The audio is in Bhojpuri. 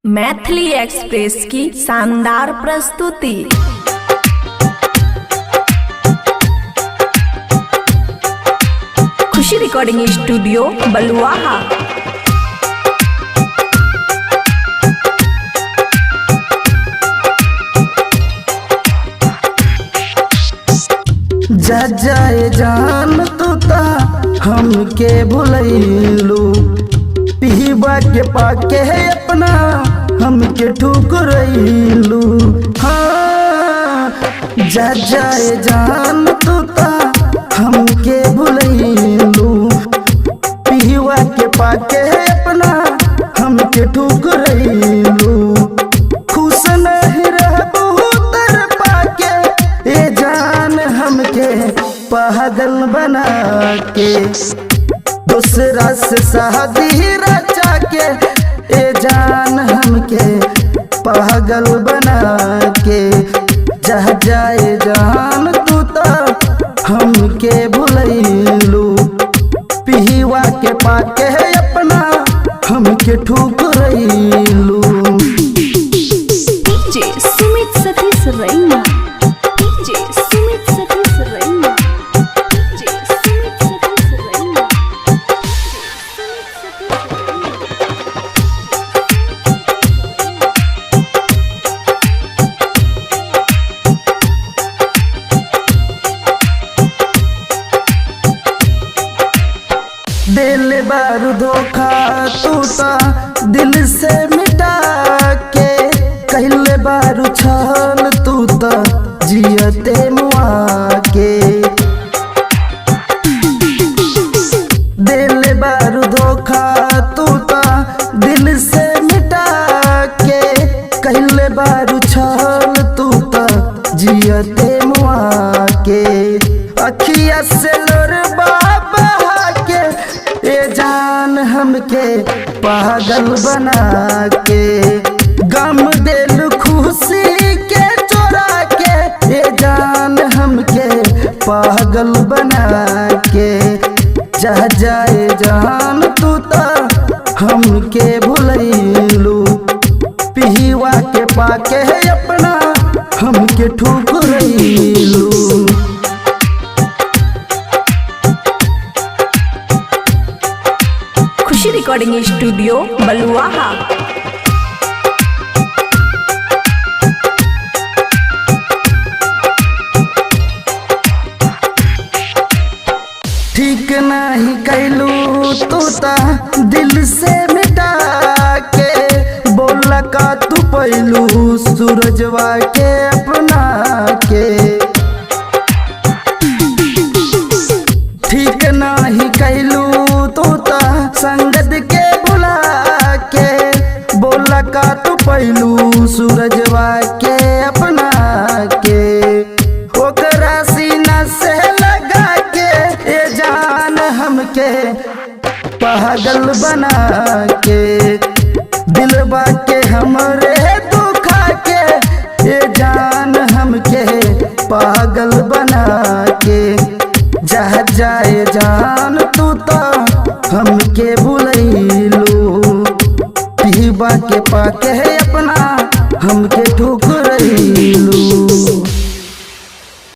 मैथिली एक्सप्रेस की शानदार प्रस्तुति। खुशी रिकॉर्डिंग स्टूडियो बलुआहा। जा जाए जान तू ता हमके भुलैलू, पीबा के पाके है अपना हमके ठुकरैलू। हाँ, जा जाए जान तू ता हमके भुलैलू, पीवा के पाके है अपना हमके ठुकरैलू। खुश नहीं रहबू तर पाके ए जान हमके पागल बना के, दूसरा से शादी रचा के ए जान हमके पागल बना के। जा जाए जान तू तो हमके भुलैलू, पिहवा के पाके है अपना हमके ठुकरैलू। DJ Sumit Satish Raina, DJ Sumit Satish Raina, DJ Sumit Satish Raina, DJ Sumit Satish Raina. दिल बार धोखा तू ता दिल से मिटा के, कहले बारू छल तू ता जियते मुआ के। दिल बारू धोखा तू ता दिल से मिटा के, कहले बारू छल तू ता जियते मुआ के। अखिया से लोर बाबा के ए जान हमके पागल बना के, गम दिल खुशी के चोरा के ए जान हमके पागल बना के। जा जाए जान तू तो हमके भुलैलू, पिहवा के पाके है अपना हमके ठुकरैलू। खुशी रिकॉर्डिंग स्टूडियो बलुआहा। ठीक नहीं कैलू तू ता दिल से मिटा के, बोला का तू पैलू सूरजवा के अपना के। ठीक नहीं कैलू तू ता संगत के बुला के, बोला का तू पैलू सूरजवा के अपना के। ओकरा सीना से लगा के ए जान हमके पागल बना के, दिलबा के हमरे दुखा के ए जान हमके पागल बना के। जा जाए जान तू तो हमके भुलैलू, पीबा के पाके